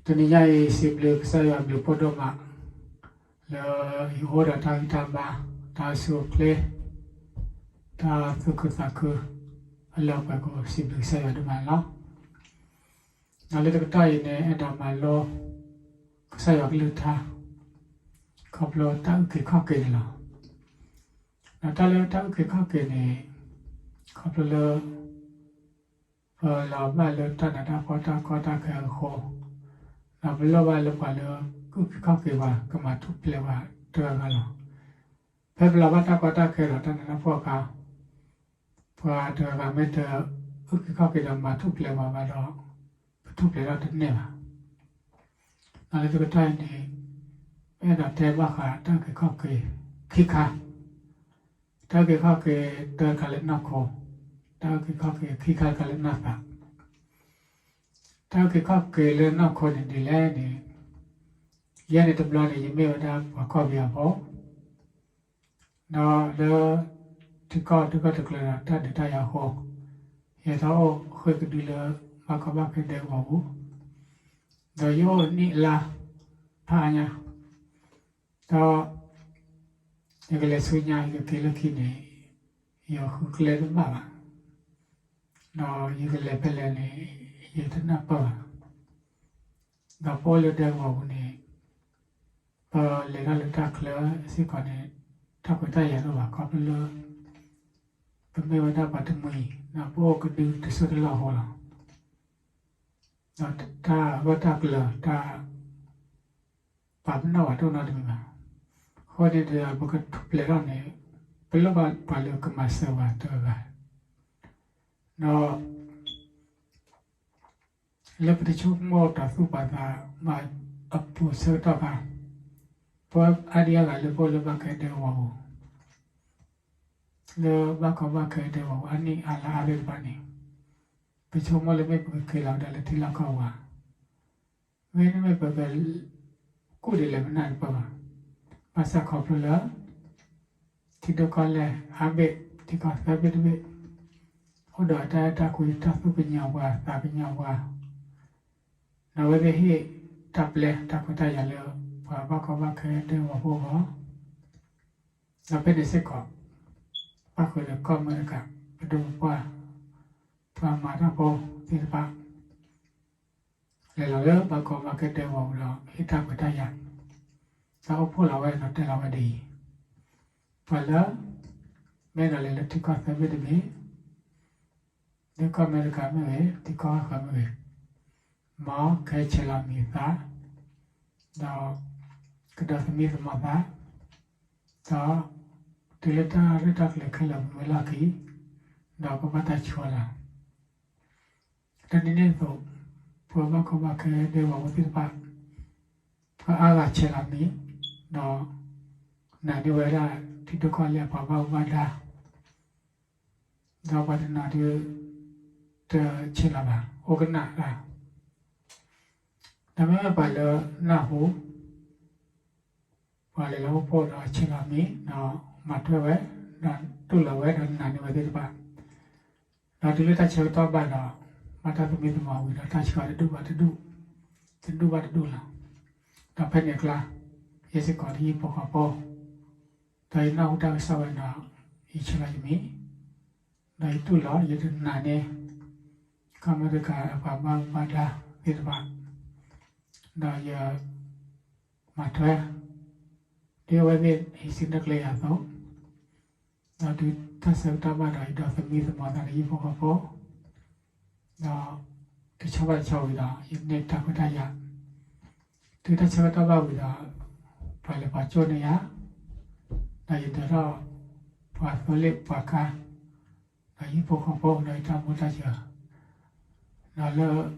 တနံၤညါအံၤ စံးဘျုးကစၢ်ယွၤဘျုးဖှိၣ်ဒိၣ်မး လၢယအိၣ်ဒီးတၢ်ဂံၢ်တၢ်ဘါ, တၢ်အိၣ်ဆူၣ်အိၣ်ချ့, တၢ်သူၣ်ခုသးခု အလၢအပှဲၤကိး စံးဘျုးကစၢ်ယွၤဒိၣ်မးန့ၣ်လီၤ. ဒီးလၢတကတီၢ်အံၤန့ၣ် အဲၣ်ဒိးမၤလိ ကစၢ်ယွၤကလုၢ်ကထါ ခီဖျိတၢ်အုၣ်က့ၤခီၣ်က့ၤန့ၣ်လီၤ. ဒီးတၢ်လၢတၢ်အုၣ်က့ၤခီၣ်က့ၤန့ၣ် ခီဖျိလၢ ပလီၤဘၣ်လၢတၢ်နးတၢ်ဖှီၣ်တၢ်ကီတၢ်ခဲအဃိ, ဒီးပလိၣ်ဘၣ်လၢပှၤလၢ အုၣ်က့ၤခီၣ်က့ၤပှၤ ကမၤထူၣ်ဖျဲးပှၤတဂၤဂၤလီၤ. ဖဲပလီၤဘၣ်တၢ်ကီတၢ်ခဲဒီးတၢ်နးတၢ်ဖှီၣ်အခါ ပှၤတဂၤဂၤမ့ၢ်တအုၣ်က့ၤခီၣ်က့ၤဒီးမၤထူၣ်ဖျဲးပှၤဘၣ်ဒီး ပထူၣ်ဖျဲးထီၣ်တန့ၢ်ဘၣ်. ဒီးလၢတကတီၢ်အံၤန့ၣ် ပအဲၣ်ဒိးတဲဘၣ်ဃးတၢ်အုၣ်က့ၤခီၣ်က့ၤခံခါ, တၢ်အုၣ်က့ၤခီၣ်က့ၤတခါလၢနီၢ်ခိ, တၢ်အုၣ်က့ၤခီၣ်က့ၤခံခါတခါလၢနီၢ်သး. တၢ်အုၣ်က့ၤခီၣ်က့ၤလၢနီၢ်ခိန့ၣ်ဒ်လဲၣ်န့ၣ်, ယဲန့ၣ်တဘျီန့ၣ် ယမ့ၢ်ဝဲဒၣ်ပှၤကီၢ်ပယီၤဖိ ဒီးလၢ ထံကီၢ်ဒုးကီၢ်တကျၢၤဒီးတၢ်ဒုးတၢ်ယၤအဃိ, ယဲထီၣ်အိၣ်ဃ့ၢ်ကဒုလၢ ဘၣ်ကီဘၣ်ခဲဒဲကဝီၤပူၤ, ဒီးယအိၣ်နံၣ်အလါ ဖးအါညါ, ဒီး ယကလဲၤဆူညါ ယကက့ၤလၢခံန့ၣ် ယဃုကျဲတဘၣ်ဘၣ်, ဒီးယကလဲၤဖဲလဲၣ်န့ၣ် ယတနၢ်ပၢၢ်ဘၣ်. ဒီးပအိၣ်လၢဒဲကဝီၤပူၤန့ၣ် ပလဲၤတၢ်လၢတၢ်ချၢစ့ၢ်ကီးန့ၣ် တၢ်ခွဲးတၢ်ယာ်တအိၣ်ဘၣ် ခီဖျိလၢ ပမ့ၢ်ဝဲဒၣ်ပှၤတမှံၤ ဒီးပအိၣ်ကဒုတစိၢ်တလီၢ်အဃိလီၤ. ဒီးတၢ်ဂၢၢ်တၢ်ကျၢၤ တၢ် ပာ်ပနီၣ်ဘၣ်တအိၣ်နီတမံၤဘၣ်. အဃိန့ၣ်ဒီး ပကထူၣ်ဖျဲးထီၣ်န့ၣ် ပလိၣ်ဘၣ်ပှၤလၢကမၤစၢၤပှၤတဂၤဂၤ, ဒီး လၢပတဆိကမိၣ်တၢ်သူၣ်ပာ်သးမၤအပူၤဆၢကတီၢ်အခါ, ပှၤအါဒံအါဂၤလၢပအိၣ်လၢဘၣ်ကီဒဲကဝီၤပူၤ လၢဘၣ်ကီဘၣ်ခဲဒဲကဝီၤပူၤအါနံၣ်အါလါအါဘ့ၣ်တဖၣ်န့ၣ်, ပဆိကမိၣ်လၢမ့ၢ်ပကက့ၤလီၤဝဲဒၣ်လၢထံလီၢ်ကီၢ်ပူၤဧါ, မ့တမ့ၢ်ပက ကူၣ်ဒ်လဲၣ်ပနၢ်တပၢၢ်ဘၣ်. ဘၣ်ဆၣ်ခီဖျိလၢ ထံဒိၣ်ကီၢ်လဲၢ်အါဘ့ၣ် ထံကီၢ်သၢဘ့ၣ်တဘ့ၣ် အိၣ်ဒီးတၢ်အဲၣ်တၢ်ကွံ တၢ်သူၣ်ကညီၤပှၤ သးကညီၤပှၤ, ဒီးအဝဲသ့ၣ်ဟ့ၣ်တၢ်ပျဲတၢ်ခွဲးတၢ်ယာ်လၢ ပှၤဘၣ်ကီဘၣ်ခဲဒဲကဝီၤဖိအဂီၢ်, ဒီးဖဲန့ၣ်စ့ၢ်ကီး ပၣ်ဃုာ်ဒီးကီၢ်အမဲရကၤ ပဒိၣ်ပပှၢ် ပှၤမၤတၢ်ဖိသ့ၣ်တဖၣ် လဲၤလီၤလၢဘၣ်ကီဘၣ်ခဲဒဲကဝီၤပူၤဒီး ဟ့ၣ်တၢ်ခွဲးတၢ်ယာ်, ဒီးအိၣ်ဖှိၣ်လီၤဝဲဒီးတဲလီၤဝဲဒ်အံၤ, ပှၤလၢ မ့ၢ်အဲၣ်ဒိးလဲၤလၢထံကီၢ်သၢဘ့ၣ်တဘ့ၣ် လၢကီၢ်အမဲရကၤမ့ၢ်ဂ့ၤ ထံကီၢ်ဂၤဃၢၤမ့ၢ်ဂ့ၤ, မ်ကဟဲဆဲးလီၤမံၤသး, ဒီး ကဒီးသမံသမိးသး, ဒီး တုၤလၢတၢ်ရဲၣ်တၢ်ကျဲၤခဲလၢာ်ဝံၤဝဲလီၢ်ခံ, ဒီးကဘၣ်တၢ်ဆှၢလီၤ. တနံၤန့ၣ်အသိး ပှၤဘၣ်ကီဘၣ်ခဲဒဲကဝီၤဖိသ့ၣ်တဖၣ် ပှၤအါဂၤဆဲးလီၤမံၤ, ဒီး နာ်န့ၢ်ဝဲဒၣ်ထံဒိၣ်ကီၢ်လဲၢ်အပှၤဘၣ်မူဘၣ်ဒါ, ဒီးပှၤတနီၤဒုး တဆဲးလီၤဘၣ် အိၣ်ကနၣ်တၢ်, ဒီးမ့မ့ၢ်ပှၤလၢနၢ်ဟူ ပှၤလဲၤလၢဟီၣ်ခိၣ်ဒီးဆဲးလီၤမံၤ ဒီးမၤထွဲဝဲ, ဒီးတူၢ်လိာ်ဝဲဒီးနာ်န့ၢ်ဝဲသ့ၣ်တဖၣ်, ဒီးတုၤလၢတၢ်ဆၢကတီၢ်ဘၣ်ဒီး ဘၣ်တၢ်သမံသမိးဝံၤဒီးတၢ်ဆှၢတဒူၣ်ဘၣ်တဒူၣ်, တဒူၣ်ဘၣ်တဒူၣ်လီၤ. ဒီးဖဲန့ၣ်အကျါ ယဲစ့ၢ်ကီးတယုၢ်ဖိဃီဖိ ဒီးယနၢ်ဟူတၢ်ကစီၣ်ဝဲဒီး ယဆဲးလီၤယမံၤ, ဒီးယတူၢ်လိာ် ယတနာ်န့ၢ် ကီၢ်အမဲရကၤအပှၤဘၣ်မူဘၣ်ဒါသ့ၣ်တဖၣ်, ဒီးယ မၤထွဲ ဒ်အဝဲသ့ၣ်ဟံးစုနဲၣ်ကျဲယၤအသိး, ဒီးတုၤတၢ်ဆၢကတီၢ်ဘၣ်ဒီး ယဒီးသမံသမိးသးဒီးယုၢ်ဖိဃီဖိ, ဒီး တဆီဘၣ်တဆီဝံၤဒီး ယန့ၢ်တၢ်ခွဲးတၢ်ယာ်, တုၤတၢ်ဆၢကတီၢ်ဘၣ်ဝံၤဒီး ပှၤလဲၤပှၤကၠိန့ၢ်ယၤ, ဒီးယဒၢးထီၣ် ပှၤသိလ့ၣ်ပှၤကါ, ဒီးယုၢ်ဖိဃီဖိ ဒီးယတၢ်မူတၢ်စၢၤ, ဒီးလၢ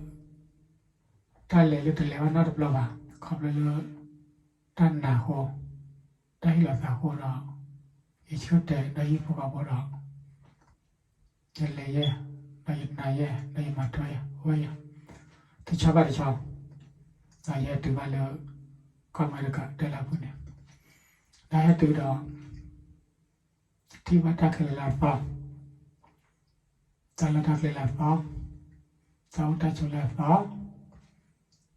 တၢ်လဲၤလၢတလဲၤဘၣ်နီတဘျီဘၣ်, ခီဖျိလၢ တၢ်နာ်အဃိ, တၢ်ဟ့ၣ်လီၤသးအဃိဒီး, ယဆၢတဲာ်ဒီးယုၢ်ဖိဃီဖိဒီး, ယလဲၤယဲ, ဒီးယနာ်ယဲ, ဒီးယမၤထွဲဝဲယဲ, တဆီဘၣ်တဆီ, ဒီးယဟဲတုၤဘၣ်လၢ ကီၢ်အမဲရကၤတဲလၢအပူၤန့ၣ်, ဒီးဟဲတုၤဒီး ထံၣ်ဘၣ်တၢ်ခဲလၢာ်လၢအသီ, တၢ်လီၢ်တၢ်ကျဲလၢအသီ, တၢ်အိၣ်တၢ်ဆိးလၢအသ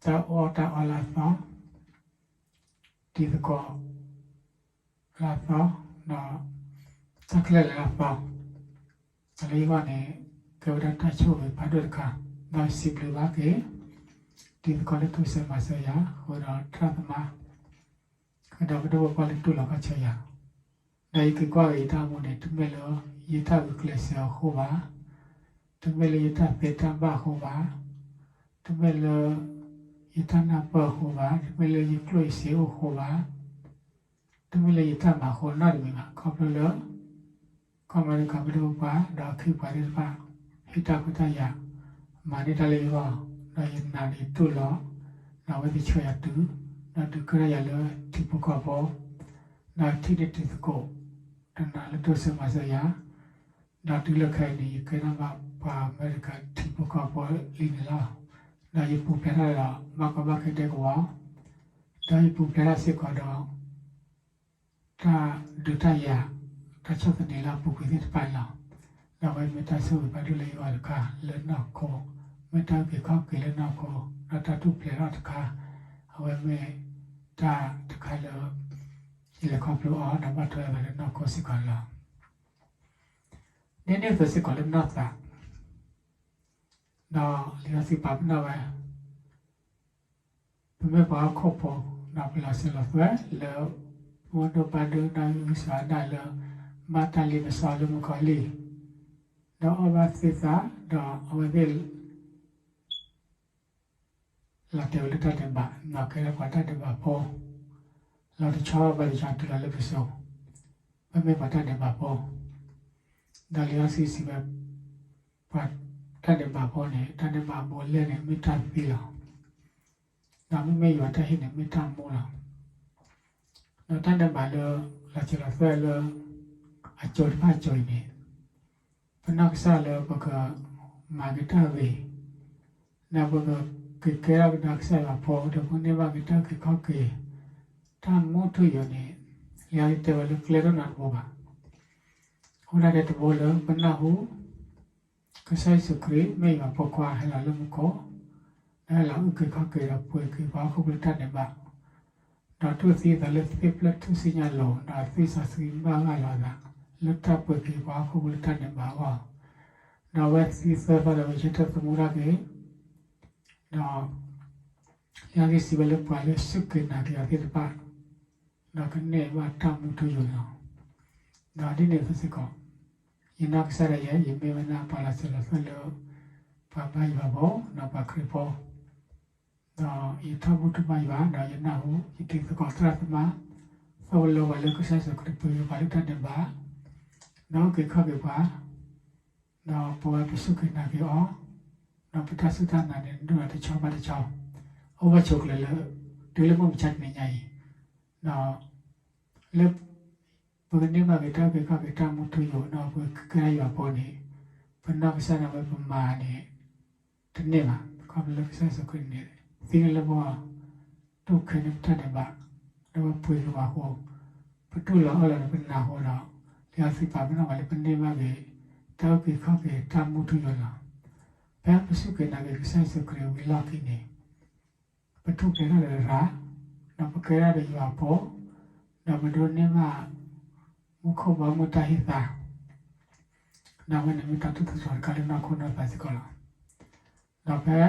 ီ, တၢ်အီၣ်တၢ်အီလၢအသီ, တံၤသကိးလၢအသီ, ဒီးတၢ်ခဲလၢာ်လၢအသီ, ဒီးလၢယဂီၢ်န့ၣ် ကဲဝဲဒၣ်တၢ်ဆိၣ်ဂ့ၤဖးဒိၣ်တခါ, ဒီးစံးဘျုးဘၣ်က့ၤ တံၤသကိးလၢတိစၢၤမၤစၢၤယၤ ဃုာ်ဒီးသရၣ်သမါ ဃုာ်ဒီးပဒိၣ်ပပှၢ်လၢတူၢ်လိာ်ခီၣ်ဆၢယၤ, ဒီးယက့ၤကွၢ်က့ၤယတၢ်အိၣ်မူန့ၣ် တမ့ၢ်လၢယတၢ်ဂုာ်ကျဲးစၢးအဃိဘၣ်, တမ့ၢ်လၢယတၢ်သ့တၢ်ဘၣ်အဃိဘၣ်, တမ့ၢ်လၢ ယတၢ်နၢ်ပၢၢ်အဃိဘၣ်, တမ့ၢ်လၢယကျိၣ်ယစ့အိၣ်အဃိဘၣ်, တမ့ၢ်လၢယတၢ်မၤအဃိနီတမံၤဘၣ်, ခီဖျိလၢ ကီၢ်အမဲရကၤပဒိၣ်ပပှၢ် ဒီးအခ့အပှၤသ့ၣ်တဖၣ် ဟ့ၣ်တၢ်ခွဲးတၢ်ယာ် မၤန့ၢ်တၢ်လၢယဂီၢ်, ဒီးယနာ်န့ၣ်တူၢ်လိာ်, ဒီးအဝဲသ့ၣ်ဆှၢယၤတုၤ, ဒီးဒုးကဲထီၣ်ယၤလၢထံဖိကီၢ်ဖိ, ဒီးထံၣ်န့ၢ်တံၤသကိး တနီၤလၢတိစၢၤမၤစၢၤယၤ, ဒီးတုၤလၢခဲအံၤန့ၣ် ယကဲထီၣ်ဘၣ်ပှၤအမဲရကၤထံဖိကီၢ်ဖိလံန့ၣ်လီၤ. ဒီးယပူၤဖျဲးထီၣ်ဒီး ဘၣ်ကီဘၣ်ခဲဒဲကဝီၤ, ဒီးယပူၤဖျဲးထီၣ်စ့ၢ်ကီးဒီး တၢ်ဒုးတၢ်ယၤ တၢ်ဆီၣ်သနံးလၢအပူၤကွံာ်သ့ၣ်တဖၣ်န့ၣ်လီၤ. ဒီးအဝဲမ့ၢ်တၢ်ဆိၣ်ဂ့ၤဖးဒိၣ်လၢယဂီၢ်တခါလၢနီၢ်ခိ, မ့ၢ်တၢ်အုၣ်က့ၤခီၣ်က့ၤလၢနီၢ်ခိ, ဒီးတၢ်ထူၣ်ဖျဲးထီၣ်တခါ, အဝဲမ့ၢ်တၢ်တခါလၢ ယလဲၤခီဖျိအီၤ ဒီးဘၣ်ထွဲအသးလၢနီၢ်ခိစ့ၢ်ကီးန့ၣ်လီၤ. ဒ်န့ၣ်အသိးစ့ၢ်ကီးလၢနီၢ်သး ဒီးလံာ်စီဆှံပာ်ပနီၣ်ဝဲ ပမ့ၢ်ပှၤဟီၣ်ခိၣ်ဖိ ဒီးပလီၤစၢၤလီၤသွဲၣ်လၢ ပအိၣ်ဒိၣ်ဘါဒိၣ်ဒီးဂံၢ်စၢ်အဒၣ်လၢ ဘၣ်တၢ်လ့ပစီလၢမုၣ်ကီၤလံၢ်, ဒီးအီၣ်ဘၣ်သ့သး, ဒီးအဝဲသ့ၣ် လီၤတဲာ်ဝဲလၢတၢ်ဒဲးဘး, ဒီးကဲထီၣ်ပှၤတၢ်ဒဲးဘးဖိ, လီၤတဆီဘၣ်တဆီတုၤလီၤလၢပစိၤ, ပမ့ၢ်ပှၤတၢ်ဒဲးဘးဖိ, ဒီးလံာ်စီဆှံစံးဝဲ ပှၤတၢ်ဒဲးဘးဖိန့ၣ် တၢ်ဒဲးဘးအဘူးအလဲန့ၣ် မ့ၢ်တၢ်သံလီၤ. ဒီးမ့မ့ၢ်ယွၤတၢ်ဟ့ၣ်န့ၣ် မ့ၢ်တၢ်မူလီၤ. ဒီးတၢ်ဒဲးဘးလၢ လီၤစၢၤလီၤသွဲၣ်လၢ အစိၤတဖၣ်အစိၤအံၤန့ၣ် ပနီၢ်ကစၢ်လၢပကမၤက့ၤတၢ်ဂ့ၤ, ဒီးပကက့ၤကဲထီၣ်ကဒါကစၢ်ယွၤဖိ ဒီးပကန့ၢ်ဘၣ်က့ၤတၢ်အုၣ်က့ၤခီၣ်က့ၤ တၢ်မူထူယိာ်န့ၣ် လံာ်စီဆှံတဲဝဲလၢကျဲတအိၣ်နီတဘိဘၣ်. အိၣ်ဒၣ်ထဲတဘိလၢပနၢ်ဟူ ကစၢ်ယ့ၣ်ၡူးခရံာ်မ့ၢ်ယွၤဖိခွါဟဲလီၤလၢမူခိၣ်, ဒီးဟဲလီၤအုၣ်က့ၤခီၣ်က့ၤဒီးပှ့ၤက့ၤပှၤဟီၣ်ခိၣ်ဖိလၢတၢ်ဒဲးဘး, ဒီးတူၢ်သံအသးလၢသ့ၣ်ဖျၢၣ်ထူၣ်စုညါအလိၤ, ဒီးအသွံၣ်စီဆှံဘၣ်ဂၢ်လီၤအသး လၢတၢ်ပှ့ၤက့ၤပှၤဟီၣ်ခိၣ်ဖိလၢတၢ်ဒဲးဘးအဂီၢ်, ဒီးအဝဲသံသၢသီဒီးဂဲၤဆၢထၢၣ်သမူထီၣ်က့ၤ, ဒီး လံာ်စီဆှံစံးဝဲလၢပှၤလၢစူၢ်က့ၤနာ်က့ၤအီၤသ့ၣ်တဖၣ် ဒီးကန့ၢ်ဘၣ်တၢ်မူထူယိာ်န့ၣ်လီၤ. ဒီးဒ်န့ၣ်အသိးစ့ၢ်ကီး ယနီၢ်ကစၢ်ဒၣ်ယဲ ယမ့ၢ်ဝဲဒၣ်ပှၤလီၤစၢၤလီၤသွဲၣ်လၢ ပှၤဘါယွၤဖိ ဒီးပှၤခရံာ်ဖိ, ဒီးယထီၣ်ဘူၣ်ထီၣ်ဘါယွၤ ဒီးယနၢ်ဟူ ယတံၤသကိးသရၣ်သမါ သဝဲလၢပှၤလၢကစၢ်ယ့ၣ်ၡူးခရံာ်ပှ့ၤက့ၤပှၤလၢတၢ်ဒဲးဘး, ဒီးအုၣ်က့ၤခီၣ်က့ၤပှၤ ဒီးပဝဲပစူၢ်က့ၤနာ်က့ၤအီၤ, ဒီးပတၢ်စူၢ်တၢ်နာ်န့ၣ် ဒိၣ်ဒီးတဆီဘၣ်တဆီ, အိၣ်ဘၣ်ဆိးကျၢၤလၢ တုၤလၢမုၢ်မဆါတနံၤညါအံၤ, ဒီး လၢ ပကန့ၢ်ဘၣ်က့ၤတၢ်အုၣ်က့ၤခီၣ်က့ၤတၢ်မူထူယိာ် ဒီးပကကဲထီၣ်ယွၤဖိန့ၣ်, ပနီၢ်ကစၢ်ဒၣ်ဝဲပမၤန့ၣ် တန့ၢ်ဘၣ်, ခီဖျိလၢကစၢ်ယ့ၣ်ၡူးခရံာ်န့ၣ် သံန့ၢ်လၢပဂီၢ်, တူၢ်ခဲန့ၢ်ပတၢ်ဒဲးဘး, ဒီးပှ့ၤက့ၤပှၤအဃိ, ပတူၢ်လိာ်အီၣ်လိာ်ဒီးပနာ်အဃိဒီး, လံာ်စီဆှံပာ်ပနီၣ်ပှၤလၢပန့ၢ်ဘၣ်က့ၤ တၢ်အုၣ်က့ၤခီၣ်က့ၤတၢ်မူထူယိာ်လီၤ. ဖဲပစူၢ်က့ၤနာ်က့ၤကစၢ်ယ့ၣ်ၡူးခရံာ်ဝံၤလီၢ်ခံန့ၣ် ပထူၣ်ဖျဲးထီၣ်ဒီးတဂၤ, ဒီးပကဲထီၣ်ဒီးယွၤအဖိ, ဒီးပဒိးန့ၢ်ဘၣ် မူခိၣ်ဘီမုၢ်တၢ်ဟ့ၣ်သါ, ဒီးအဝဲန့ၣ်မ့ၢ်တၢ်သူၣ်ထီၣ်သီတခါလၢနီၢ်ခိနီၢ်သးစ့ၢ်ကီးလီၤ. ဒီးဖဲ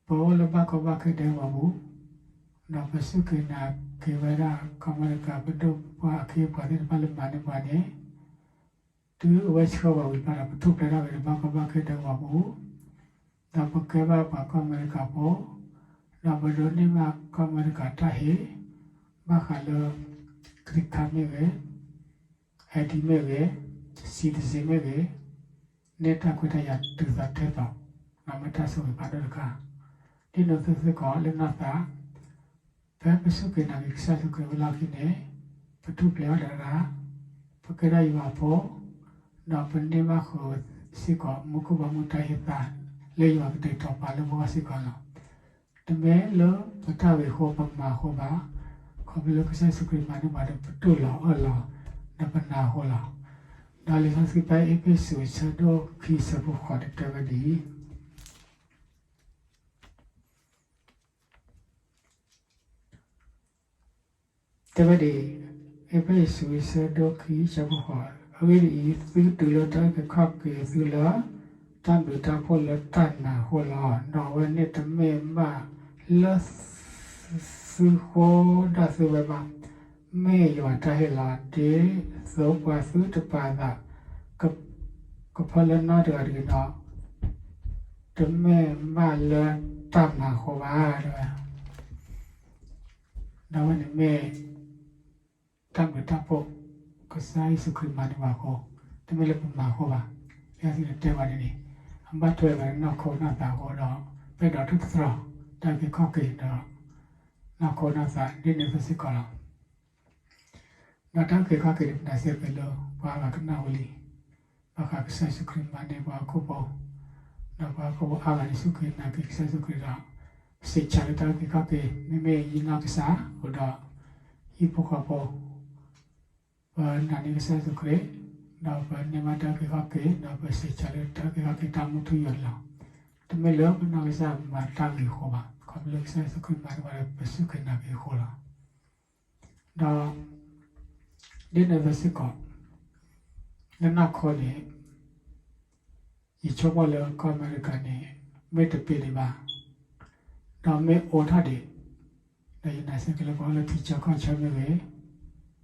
ပအိၣ်လၢဘၣ်ကီဘၣ်ခဲဒဲကဝီၤပူၤ, ဒီးပစူၢ်က့ၤနာ်က့ၤဝဲဒၣ် ကီၢ်အမဲရကၤပဒိၣ်ပပှၢ်အခ့အပှၤသ့ၣ်တဖၣ်လၢမၤန့ၢ်ပှၤန့ၣ်, တုၤအဝဲဆှၢပှၤဝံၤတဖၣ်ဒီး ပထူၣ်ဖျဲးထီၣ်က့ၤဒီးဘၣ်ကီဘၣ်ခဲဒဲကဝီၤပူၤ, ဒီးပကဲဘၣ်ပှၤကီၢ်အမဲရကၤဖိ, ဒီးပဒိးန့ၢ်ဘၣ်ကီၢ်အမဲရကၤတၢ်ဟ့ၣ်, ဘၣ်ဃးလၢ green card မ့ၢ်ဂ့ၤ, ID မ့ၢ်ဂ့ၤ, citizen မ့ၢ်ဂ့ၤ, န့ၢ်တၢ်ခွဲးတၢ်ယာ်တုၤသိးထဲသိး, ဒီးမ့ၢ်တၢ်ဆိၣ်ဂ့ၤဖးဒိၣ်တခါ. ဒ်န့ၣ်အသိးစ့ၢ်ကီးလၢနီၢ်သး ဖဲပစူၢ်က့ၤနာ်က့ၤကစၢ်ယ့ၣ်ၡူးခရံာ်ဝံၤလီၢ်ခံန့ၣ်, ပထူၣ်ဖျဲးထီၣ်ဒီးတဂၤ, ပကဲထီၣ်ယွၤအဖိ, ဒီးပန့ၢ်ဘၣ်ဃုာ်စ့ၢ်ကီး မူခိၣ်ဘီမုၢ်တၢ်ဟ့ၣ်သါ လၢယွၤကတဲာ်ကတီၤပာ်လၢပဂီၢ်စ့ၢ်ကီးလီၤ. တမ့ၢ်လၢပတၢ်ဂ့ၤအဃိပမၤအဃိဘၣ်, ခီဖျိလၢကစၢ်ယ့ၣ်ၡူးခရံာ်မၤန့ၢ်ပှၤဒီးပတူၢ်လိာ်အီၣ်လိာ် ဒီးပနာ်အဃိလီၤ. ဒီးလံာ်စီဆှံဖဲအ့းဖ့းစူးအဆၢဒိၣ်ခံအဆၢဖိဃိးန့ၣ်တဲဝဲဒ်အံၤ, တဲဝဲဒ်အံၤ, အ့းဖ့းစူး အဆၢဒိၣ်ခံ ဆၢဖိဃိး, အဂ့ၢ်ဒ်အံၤ, သုတုၤလၢတၢ်အုၣ်က့ၤခီၣ်က့ၤသုလၢ တၢ်ဘျုးတၢ်ဖှိၣ်လၢတၢ်နာ်အဃိလီၤ. ဒီးအဝဲန့ၣ်တမ့ၢ်ဘၣ်လၢသုဃိဒၣ်သုဝဲဘၣ်, မ့ၢ်ယွၤတၢ်ဟ့ၣ်လီၤ, ဒ်သိးပှၤသုတပာ်အသး ကဖၢလၢနီတဂၤတဂ့ၤဒီး, တမ့ၢ်ဘၣ်လၢတၢ်မၤအဃိဘၣ် တဲဝဲ. ဒီးအဝဲန့ၣ်မ့ၢ် တၢ်ဘျုးတၢ်ဖှိၣ် ကစၢ်ယ့ၣ်ၡူးခရံာ်မၤန့ၢ်ပှၤအဃိ, တမ့ၢ်လၢပမၤအဃိဘၣ်. လံာ်စီဆှံတဲဝဲဒ်န့ၣ်, အဘၣ်ထွဲဘၣ်နီၢ်ခိနီၢ်သးအဃိဒီး ပအဲၣ်ဒိးထိၣ်သတြီၤ တၢ်အုၣ်က့ၤခီၣ်က့ၤဒီး နီၢ်ခိနီၢ်သးဒ်န့ၣ်အသိးစ့ၢ်ကီးလီၤ. ဒီးတၢ်အုၣ်က့ၤခီၣ်က့ၤန့ၣ် ပနာ်စ့ၢ်ကီးလၢ ပှၤဂၤကနၣ်ဝံၤလံ, ဘၣ်ဃးကစၢ်ယ့ၣ်ၡူးခရံာ်မၤန့ၢ်ပှၤဟီၣ်ခိၣ်ဖိ, ဒီးပှၤဟီၣ်ခိၣ်ဖိအါဂၤန့ၣ် စူၢ်က့ၤနာ်က့ၤကစၢ်ယ့ၣ်ၡူးခရံာ်ဒီး စံးဆၢလၢတၢ်အုၣ်က့ၤခီၣ်က့ၤ, မ့မ့ၢ်ယနီၢ်ကစၢ်အိၣ်ဒီး ဟံၣ်ဖိဃီဖိ ပနာ်န့ၢ်ကစၢ်ယ့ၣ်ၡူးခရံာ်, ဒီးပန့ၢ်ဘၣ်တၢ်အုၣ်က့ၤခီၣ်က့ၤ, ဒီးပစံးဆၢလၢတၢ်အုၣ်က့ၤခီၣ်က့ၤတၢ်မူထူယိာ်န့ၣ်လီၤ. တမ့ၢ်လၢပနီၢ်ကစၢ်မၤတၢ်ဂ့ၤအဃိဘၣ်, ခီဖျိလၢကစၢ်ယ့ၣ်ၡူးခရံာ်မၤန့ၢ်ပှၤဒီး ပစူၢ်က့ၤနာ်က့ၤအဃိလီၤ. ဒီး ဒ်န့ၣ်အသိးစ့ၢ်ကီး လၢနီၢ်ခိန့ၣ် ယဆိကမိၣ်လၢကီၢ်အမဲရကၤန့ၣ် မ့ၢ်တပ့ၤဒံးဘၣ်, ဒီးမ့ၢ်အိးထီၣ်ဒံး, ဒီးယနာ်စ့ၢ်ကီးလၢပှၤအိၣ်လၢထံဆၢကီၢ်ဆၢမ့ၢ်ဂ့ၤ,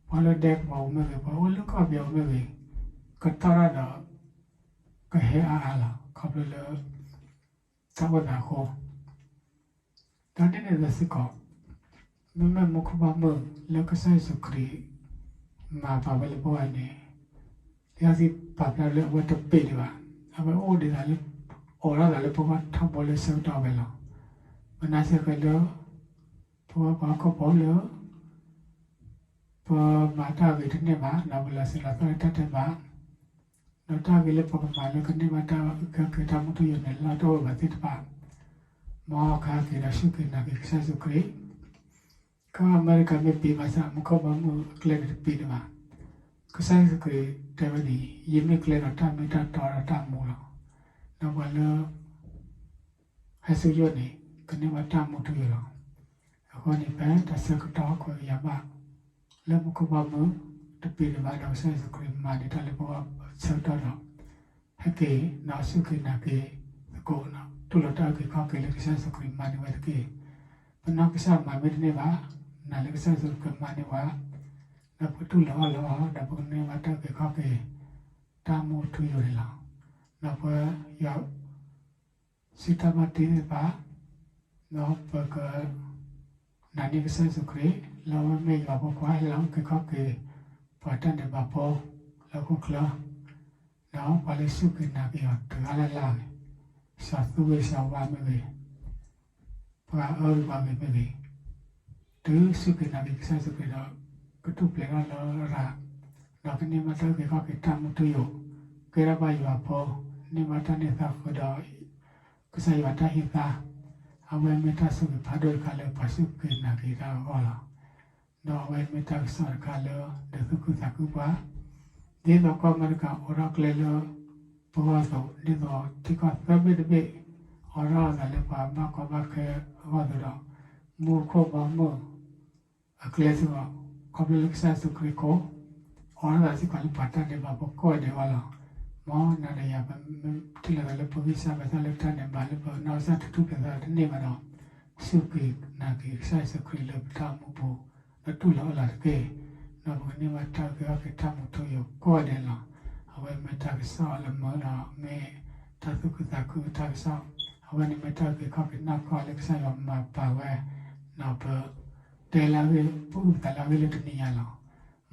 ပှၤလၢဒဲကဝီၤပူၤမ့ၢ်ဂ့ၤ, ပှၤအိၣ်လၢကီၢ်ပယီၤပူၤမ့ၢ်ဂ့ၤ, ကထီၣ်တၢ်ဒီး ကဟဲအါအါလီၤ. ခီဖျိလၢ တၢ်အိၣ်သးအဃိ ဒီးဒ်န့ၣ်အသိးစ့ၢ်ကီး မ့မ့ၢ်မူခိၣ်ဘီမုၢ်လၢကစၢ်ယ့ၣ်ၡူးခရံာ် မၤပာ်ဝဲလၢပဂီၢ်န့ၣ်, လံာ်စီဆှံပာ်ဖျါလၢအဝဲတပ့ၤဒံးဘၣ်, အဝဲအိၣ်ဒံးသးလၢ အိးထီၣ်သးလၢပဂီၢ်ထီဘိလၢဆၢကတီၢ်ဝဲလီၤ. ပနာ်စ့ၢ်ကီးလၢ ပဝဲပှၤဟီၣ်ခိၣ်ဖိလၢ ပမၤတၢ်ဂ့ၤတန့ၢ်ဘၣ်, ဒီးပလီၤစၢၤလီၤသွဲၣ်လၢတၢ်ဒဲးဘး, ဒီးတၢ်ဂ့ၤလၢပကမၤလၢကန့ၢ်ဘၣ်တၢ်အုၣ်က့ၤခီၣ်က့ၤတၢ်မူထူယိာ်န့ၣ် လီၢ်တအိၣ်ဘၣ်သ့ၣ်တဖၣ်, မ်ကဟဲက့ၤဒီးစူၢ်က့ၤနာ်က့ၤကစၢ်ယ့ၣ်ၡူးခရံာ်, ကီၢ်အမဲရကၤမ့ၢ်ပ့ၤဘၣ်ဆၣ် မူခိၣ်ဘီမုၢ်အကျဲန့ၣ်တပ့ၤဒံးဘၣ်. ကစၢ်ယ့ၣ်ၡူးခရံာ်တဲဝဲဒ်အံၤ, ယမ့ၢ်ကျဲဒီးတၢ်မ့ၢ်တၢ်တီဒီးတၢ်မူလီၤ. ဒီးပှၤလၢ ဟဲဆူယအိၣ်န့ၣ် ကန့ၢ်ဘၣ်တၢ်မူထူယိာ်လီၤ. အဃိန့ၣ် ဖဲတၢ်ဆၢကတီၢ်ဟီၣ်ခိၣ်ကယၤဘၣ် လၢမူခိၣ်ဘီမုၢ်တပ့ၤဒံးဘၣ်ဒီး ကစၢ်ယ့ၣ်ၡူးခရံာ်မၤန့ၢ်တၢ်လၢပဂီၢ်ဆၢကတီၢ်ဒီး ဟဲက့ၤဒီးစူၢ်က့ၤနာ်က့ၤသကိး, တူၢ်လိာ်တၢ်အုၣ်က့ၤခီၣ်က့ၤလၢကစၢ်ယ့ၣ်ၡူးခရံာ်မၤန့ၢ်ဝဲတက့ၢ်. ပနီၢ်ကစၢ်မၤမ့ၢ်တန့ၢ်ဘၣ်, နာ်လၢကစၢ်ယ့ၣ်ၡူးခရံာ်မၤန့ၢ်ပှၤ, ဒီးပကတူၢ်လိာ်အီၣ်လိာ်အီၤ ဒီးပကန့ၢ်ဘၣ်တၢ်အုၣ်က့ၤခီၣ်က့ၤ တၢ်မူထူယိာ်န့ၣ်လီၤ. ဒီးပှၤယွၤ စံးတၢ်ဘၣ်တ့သ့ၣ်တဖၣ်, ဒီးပကနာ်န့ၢ်ကစၢ်ယ့ၣ်ၡူးခရံာ် လၢအဝဲမ့ၢ်ယွၤဖိခွါ ဟဲလီၤအုၣ်က့ၤခီၣ်က့ၤ ပှၤတၢ်ဒဲးဘးဖိလၢဟီၣ်ခိၣ်ချၢ, ဒီးပှၤလၢစူၢ်က့ၤနာ်က့ၤအီၤတဂၤလၢ်လၢ်န့ၣ်, စီၤသူဂ့ၤစီၤဝါမ့ၢ်ဂ့ၤ, ပှၤအၢဂ့ၤပှၤဂ့ၤမ့ၢ်ဂ့ၤ, တုၤစူၢ်က့ၤနာ်က့ၤကစၢ်ယ့ၣ်ၡူးခရံာ်ဒီး ကထူၣ်ဖျဲးထီၣ်လၢအရၤ, ဒီးကန့ၢ်ဘၣ်တၢ်အုၣ်က့ၤခီၣ်က့ၤတၢ်မူထူယိာ်, ကဲထီၣ်ဘၣ်ယွၤဖိ, န့ၢ်ဘၣ်တၢ်န့ၢ်သါဃုာ်ဒီး ကစၢ်ယွၤတၢ်ဟ့ၣ်သါ, အဝဲမ့ၢ်တၢ်ဆိၣ်ဂ့ၤဖးဒိၣ်တခါလၢပှၤစူၢ်က့ၤနာ်က့ၤတၢ်အဂီၢ်လီၤ. ဒီးအဝဲမ့ၢ်တၢ်ကစီၣ်တခါလၢ ဒုးသူၣ်ခုသးခုပှၤ, ဒ်သိးကီၢ်အမဲရကၤအိးထီၣ်ကျဲလၢပဂီၢ်အသိး, ဒ်သိးထံကီၢ်သၢဘ့ၣ်တဘ့ၣ် အိးထီၣ်အသးလၢပှၤဘၣ်ကီဘၣ်ခဲအဂီၢ်အသိးဒီး, မူခိၣ်ဘီမုၢ်အကျဲစ့ၢ်ကီး, ခီဖျိလၢကစၢ်ယ့ၣ်ၡူးခရံာ်အဃိ, အိးထီၣ်သးစ့ၢ်ကီးလၢပှၤတၢ်ဒဲးဘးဖိကိးဂၤဒဲးအဂီၢ်လီၤ. မ်နၤဒီးယၤ ပမ့ၢ်ထံၣ်လိာ်သးလၢပဂံၢ်စၢ်ဘါစၢ်လၢတၢ်ဒဲးဘးလၢပနီၢ်ကစၢ်တထူၣ်ဖျဲးသးတန့ၢ်ဘၣ်ဒီး, စူၢ်က့ၤနာ်က့ၤကစၢ်ယ့ၣ်ၡူးခရံာ်လၢပတၢ်အိၣ်မူပူၤ, ဒီးတူၢ်လိာ်အီၤလီၤတက့ၢ်. ဒီးပကန့ၢ်ဘၣ်တၢ်အုၣ်က့ၤခီၣ်က့ၤတၢ်မူထူယိာ်ကိးဂၤဒဲးလီၤ. အဝဲမ့ၢ်တၢ်ကစီၣ်လၢမုာ်ဒီး မ့ၢ်တၢ်သူၣ်ခုသးခုတၢ်ကစီၣ်, အဝဲန့ၣ်မ့ၢ်တၢ်အုၣ်က့ၤခီၣ်က့ၤနီၢ်ကီၢ်လၢကစၢ်ယွၤမၤပာ်ဝဲ, ဒီးပ တဲလၢအဂ့ၢ် ပအုၣ်ပသးလၢအဂ့ၢ်လၢတနံၤညါလီၤ.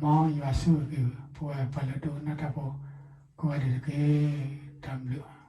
မ်ယွၤဆိၣ်ဂ့ၤက့ၤပဝဲပှၤလၢဒိကနၣ်တၢ်ဖိကိးဂၤဒဲးတက့ၢ်. တၢ်ဘျုး